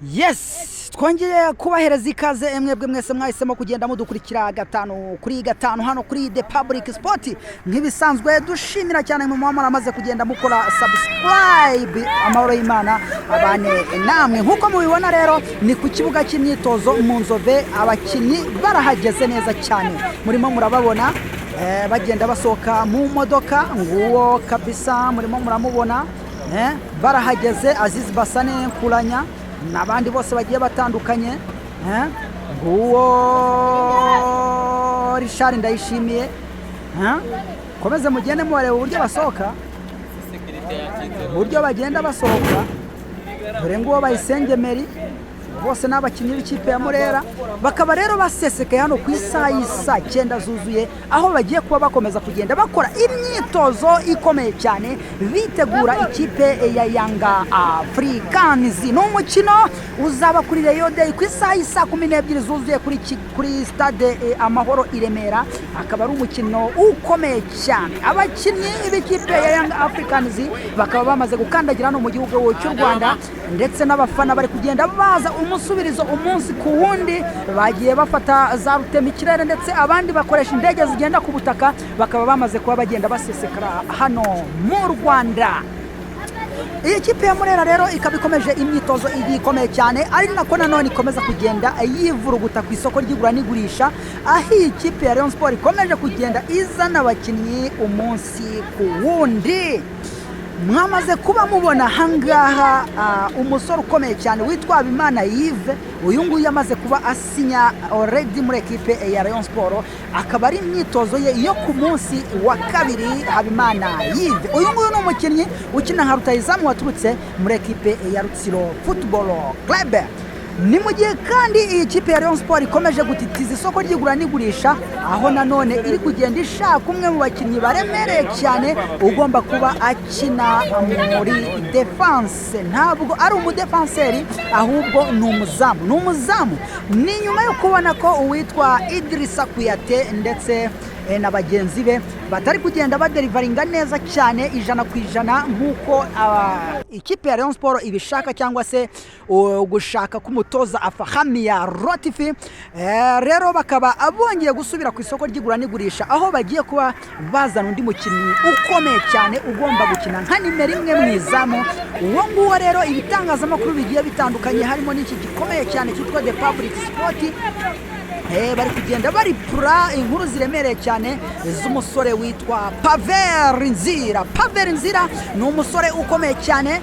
Yes, twongeye kubahereza ikaze mwebwe mwese mwahisemo kugenda mudukurikira gatanu kuri gatanu hano kuri The Public Sport. Nk'ibisanzwe dushimira cyane mu muba muramaze kugenda mukora subscribe. Amahoro y'Imana abane namwe. Nk'uko mubibona rero, ni ku kibuga cy'imyitozo mu Nzove, abakinnyi barahageze neza cyane, murimo murababona bagenda basohoka mu modoka. Nguwo kabisa, murimo muramubona, barahageze, Aziz Basane Nkuranya n'abandi bose bagiye batandukanye. Nguwo Richard Ndayishimiye. Komeze mugende mubareba uburyo basohoka, uburyo bagenda basohoka. Dore nguwo Bayisenge Meri, bose ni abakinnyi b'ikipe ya Murera. Bakaba rero basesekaye hano ku isaha y'isaa 9 zuzuye, aho bagiye kuba bakomeza kugenda bakora imyitozo ikomeye cyane bitegura ikipe ya Yanga Africans. Ni umukino uzaba kuri Rayon Day ku isaha y'isaa 12 zuzuye kuri Stade Amahoro i Remera, akaba ari umukino ukomeye cyane. Abakinnyi b'ikipe ya Yanga Africans bakaba bamaze gukandagira hano mu gihugu cy'u Rwanda, ndetse n'abafana bari kugenda baza umusubirizo umunsi ku wundi. Bagiye bafata za rutemikirere, ndetse abandi bakoresha indege zigenda ku butaka, bakaba bamaze kuba bagenda basesekara hano mu Rwanda. Iyi kipe ya Murera rero ikaba ikomeje imyitozo ikomeye cyane, ari nako nanone ikomeza kugenda yivuruguta ku isoko ry'igura n'igurisha, aho iyi kipe ya Rayon Sport ikomeje kugenda izana abakinnyi umunsi ku wundi. Mwamaze kuba mubona ahangaha umusore ukomeye cyane witwa Habimana Yves. Uyu nguyu yamaze kuba asinya already muri ekipe ya Rayon Sport, akaba ari imyitozo ye yo ku munsi wa kabiri. Habimana Yves uyu nguyu ni umukinnyi ukina nka rutahizamu waturutse muri ekipe ya Rutsiro Football Club. Ni mu gihe kandi iyi kipe ya Rayon Sport ikomeje gutitiza isoko ry'igura n'igurisha, aho nanone iri kugenda ishaka umwe mu bakinnyi baremereye cyane ugomba kuba akina muri defense. Ntabwo ari umudefanseri, ahubwo ni umuzamu, ni umuzamu. Ni nyuma yo kubona ko uwitwa Idrissa Kuyate ndetse na bagenzi be batari kugenda badeliveringa neza cyane 100% nk'uko ikipe ya Rayon Sport ibishaka, cyangwa se gushaka k'umutoza Afahmia Lotfi. Rero bakaba bongeye gusubira ku isoko ry'igura n'igurisha, aho bagiye kuba bazana undi mukinnyi ukomeye cyane ugomba gukina nka nimero 1 mu izamu. Uwo nguwo rero, ibitangazamakuru bigiye bitandukanye, harimo n'iki gikomeye cyane cyitwa The Public Sport, bari kugenda baripura inkuru ziremereye cyane z'umusore witwa Pavel Nzira. Pavel Nzira ni umusore ukomeye cyane,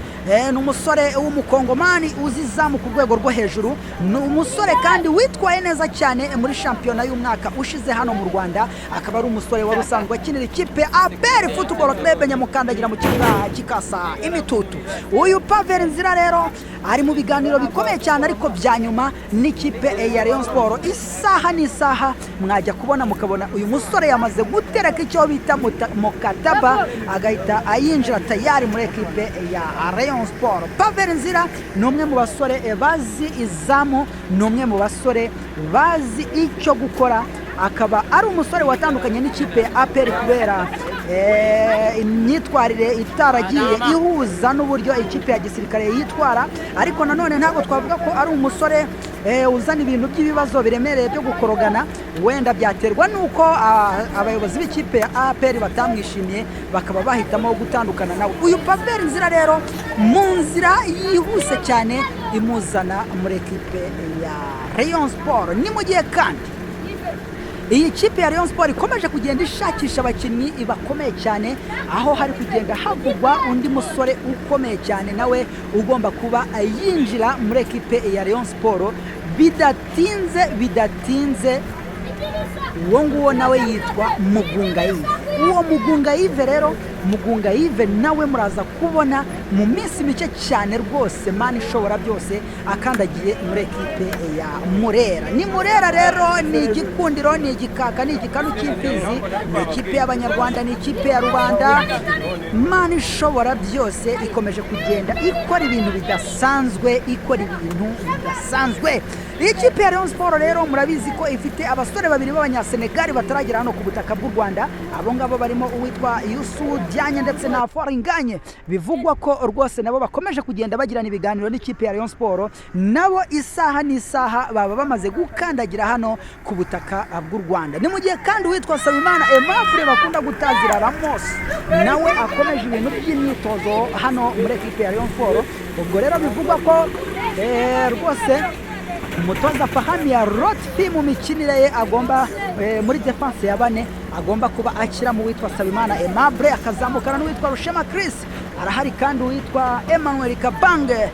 ni umusore w'umukongomani uzi izamu ku rwego rwo hejuru. Ni umusore kandi witwaye neza cyane muri shampiyona y'umwaka ushize hano mu Rwanda, akaba ari umusore wari usanzwe akinira ikipe APR Football Club, nyamukandagira mu kibuga kikasa imitutu. Uyu Pavel Nzira rero ari mu biganiro bikomeye cyane, ariko bya nyuma, n'ikipe ya Rayon Sport. Isaha n'isaha mwajya kubona mukabona uyu musore yamaze gutereka icyo bita mukataba, agahita ayinjira tayari muri ekipe ya Rayon Sport. Pavel Nzira ni umwe mu basore bazi izamu, ni umwe mu basore bazi icyo gukora, akaba ari umusore watandukanye n'ikipe ya APR kubera imyitwarire itaragiye ihuza n'uburyo ikipe ya gisirikare yitwara. Ariko nanone ntabwo twavuga ko ari umusore uzana ibintu by'ibibazo biremereye byo gukorogana. Wenda byaterwa n'uko abayobozi b'ikipe ya APR batamwishimiye, bakaba bahitamo gutandukana nawe. Uyu Pavel Nzira rero mu nzira yihuse cyane imuzana muri ekipe ya Rayon Sport. Ni mu gihe kandi iyi kipe ya Rayon Sport ikomeje kugenda ishakisha abakinnyi bakomeye cyane, aho hari kugenda havugwa undi musore ukomeye cyane nawe ugomba kuba yinjira muri ekipe ya Rayon Sport bidatinze bidatinze. Uwo nguwo nawe yitwa Mugunga Yves. Uwo Mugunga Yves rero, Mugunga Yves nawe muraza kubona mu minsi mike cyane rwose, Mani ishobora byose, akandagiye muri ekipe ya Murera. Ni Murera rero, ni igikundiro, ni igikaka, ni igikanu cy'imfizi, ni ikipe y'Abanyarwanda, ni ikipe ya rubanda. Mani ishobora byose ikomeje kugenda ikora ibintu bidasanzwe, ikora ibintu bidasanzwe. Iyi kipe ya Rayon Sport rero murabizi ko ifite abasore babiri b'Abanyasenegali bataragera hano ku butaka bw'u Rwanda. Abo ngabo barimo uwitwa Youssou Diagne ndetse na Fall Ngagne, bivugwa ko ko rwose nabo bakomeje kugenda bagirana ibiganiro n'ikipe ya Rayon Sport, nabo isaha n'isaha baba bamaze gukandagira hano ku butaka bw'u Rwanda. Ni mu gihe kandi uwitwa Nsabimana Aimable bakunda gutazira Ramos nawe akomeje ibintu by'imyitozo hano muri ekipe ya Rayon Sport. Ubwo rero bivugwa ko rwose umutoza Fahmia Lotfi mu mikinire ye agomba muri defense ya bane agomba kuba akira mu witwa Nsabimana Aimable, akazamukana n'uwitwa Rushema Chris. Arahari kandi uwitwa Emmanuel Kabange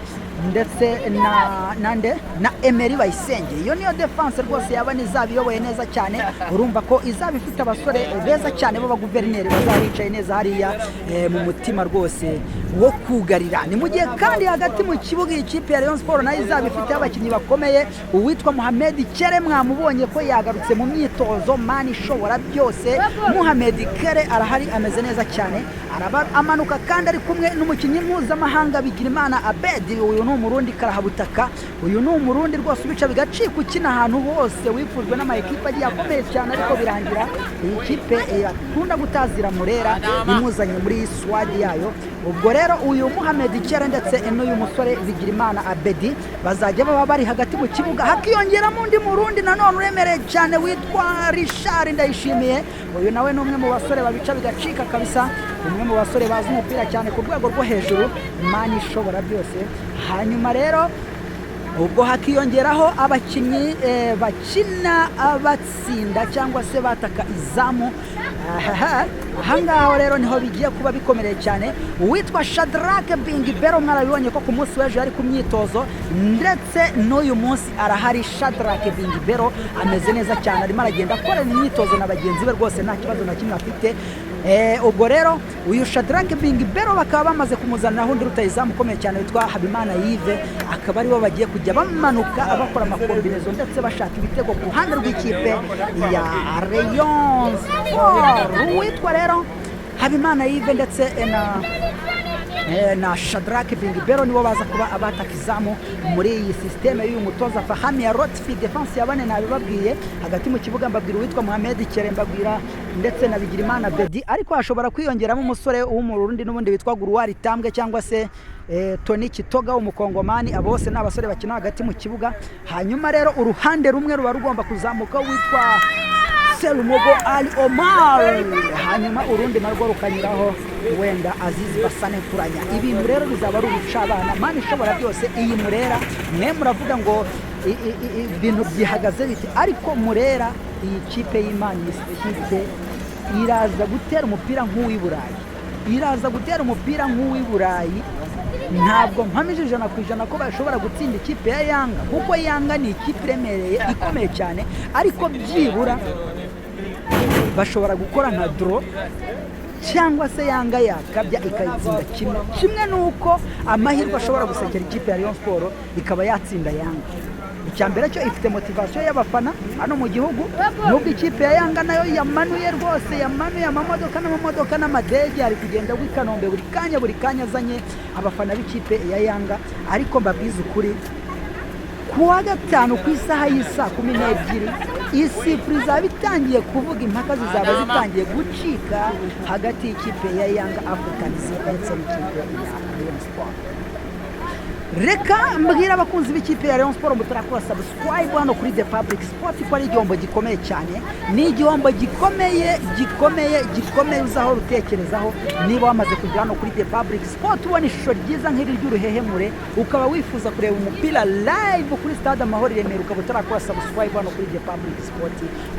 ndetse na nande na Emery Bayisenge. Iyo niyo defense rwose yaba izaba iyoboye neza cyane. Urumva ko izaba ifite abasore beza cyane b'abaguverineri bazaba bicaye neza hariya mu mutima rwose wo kugarira. Ni mu gihe kandi hagati mu kibuga iyi kipe ya Rayon Sport nayo izaba ifite abakinnyi bakomeye. Uwitwa Mohamed Kere mwamubonye ko yagarutse mu myitozo, mani ishobora byose. Mohamed Kere arahari, ameze neza cyane, araba amanuka kandi ari kumwe n'umukinnyi mpuzamahanga Bigirimana Abedi. Uyu ni Umurundi karahabutaka, uyu ni Umurundi rwose ubica bigacika, ukina ahantu hose, wifujwe n'ama ekipe agiye akomeye cyane, ariko birangira iyi kipe akunda gutazira Murera imuzanye muri squad yayo. Ubwo rero uyu Mohamed Kere ndetse n'uyu musore Bigirimana Abedi bazajya baba bari hagati mu kibuga, hakiyongeramo undi Murundi nanone uremereye cyane witwa Richard Ndayishimiye. Uyu nawe ni umwe mu basore babica bigacika kabisa, umwe mu basore bazi umupira cyane ku rwego rwo hejuru, mani ishobora byose. Hanyuma rero ubwo hakiyongeraho abakinnyi bakina batsinda cyangwa se bataka izamu. Ahangaha rero niho bigiye kuba bikomereye cyane. Uwitwa Shadrack Bingibero mwarabibonye ko ku munsi w'ejo yari ku myitozo, ndetse n'uyu munsi arahari. Shadrack Bingibero ameze neza cyane, arimo aragenda akorana imyitozo na bagenzi be, rwose nta kibazo na kimwe afite. Ubwo rero uyu Shadrack Bingibero bakaba bamaze kumuzaniraho undi rutayizamu ukomeye cyane witwa Habimana Yves, akaba aribo bagiye kujya bamanuka bakora ama combinaison ndetse bashaka ibitego ku ruhande rw'ikipe ya Rayon Sport. Uwitwa rero Habimana Yves ndetse na Shadrack Bingibero nibo baza kuba abataka izamu muri iyi système y'uyu mutoza Fahmia Lotfi. Defense ya bane nabibabwiye, hagati mu kibuga mbabwira uwitwa Mohamed Kere, mbabwira ndetse na Bigirimana Bedi, ariko hashobora kwiyongeramo umusore w'Umurundi n'ubundi witwa Guruwari Tambwe cyangwa se Tony Kitoga w'Umukongomani. Abo bose ni abasore bakina hagati mu kibuga. Hanyuma rero uruhande rumwe ruba rugomba kuzamuka witwa Serumogo Ali Omar, hanyuma urundi narwo rukanyuraho wenda Azizi Basane Kuranya. Ibintu rero bizaba ari urucabana, mani ishobora byose. Iyi Murera mwe muravuga ngo ibintu byihagaze bite, ariko Murera, iyi kipe y'Imana, iyi kipe iraza gutera umupira nk'uw'i Burayi, iraza gutera umupira nk'uw'i Burayi. Ntabwo mpamije 100% ko bashobora gutsinda ikipe ya Yanga, kuko Yanga ni ikipe iremereye ikomeye cyane, ariko byibura bashobora gukora nka draw cyangwa se Yanga yakabya ikayitsinda kimwe kimwe, nuko amahirwe ashobora gusekera ikipe ya Rayon Sport ikaba yatsinda Yanga. Icya mbere cyo ifite motivation y'abafana hano mu gihugu, nubwo ikipe ya Yanga nayo yamanuye rwose, yamanuye amamodoka n'amamodoka n'amadege, ari kugenda agwa i Kanombe buri kanya buri kanya azanye abafana b'ikipe ya Yanga. Ariko mbabwize ukuri, ku wa gatanu ku isaha y'isaa 12 isifuri izaba itangiye kuvuga, impaka zizaba zitangiye gucika hagati y'ikipe ya Yanga Africans ndetse n'ikipe ya Rayon Sport. Reka mbwira abakunzi b'ikipe ya Rayon Sport mutarakora subscribe hano kuri The Public Sport ko ari igihombo gikomeye cyane, ni igihombo gikomeye gikomeye gikomeye uzahora utekerezaho. Niba wamaze kugera hano kuri The Public Sport ubona ishusho ryiza nk'iri ry'uruhehemure, ukaba wifuza kureba umupira live kuri Stade Amahoro i Remera, ukaba utarakora subscribe hano kuri The Public Sport,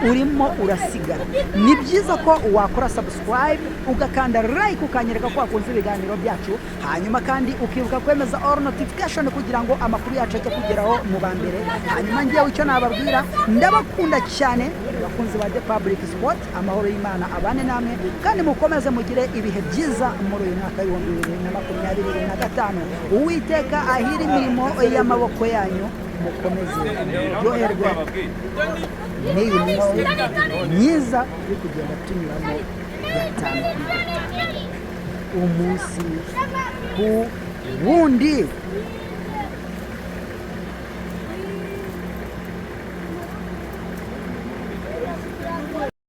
urimo urasigara. Ni byiza ko wakora subscribe, ugakanda like, ukanyereka ko wakunze ibiganiro byacu, hanyuma kandi ukibuka kwemeza all notification kugira ngo amakuru yacu ajye kugeraho mu ba mbere. Hanyuma ngewe icyo nababwira, ndabakunda cyane abakunzi ba The Public Sport. Amahoro y'Imana abane namwe kandi mukomeze mugire ibihe byiza muri uyu mwaka w'2025. Uwiteka ahire imirimo y'amaboko yanyu, mukomeze muryoherwe n'iyi minsi myiza turi kugenda tunyuramo gatanu kuri gatanu, umunsi ku wundi.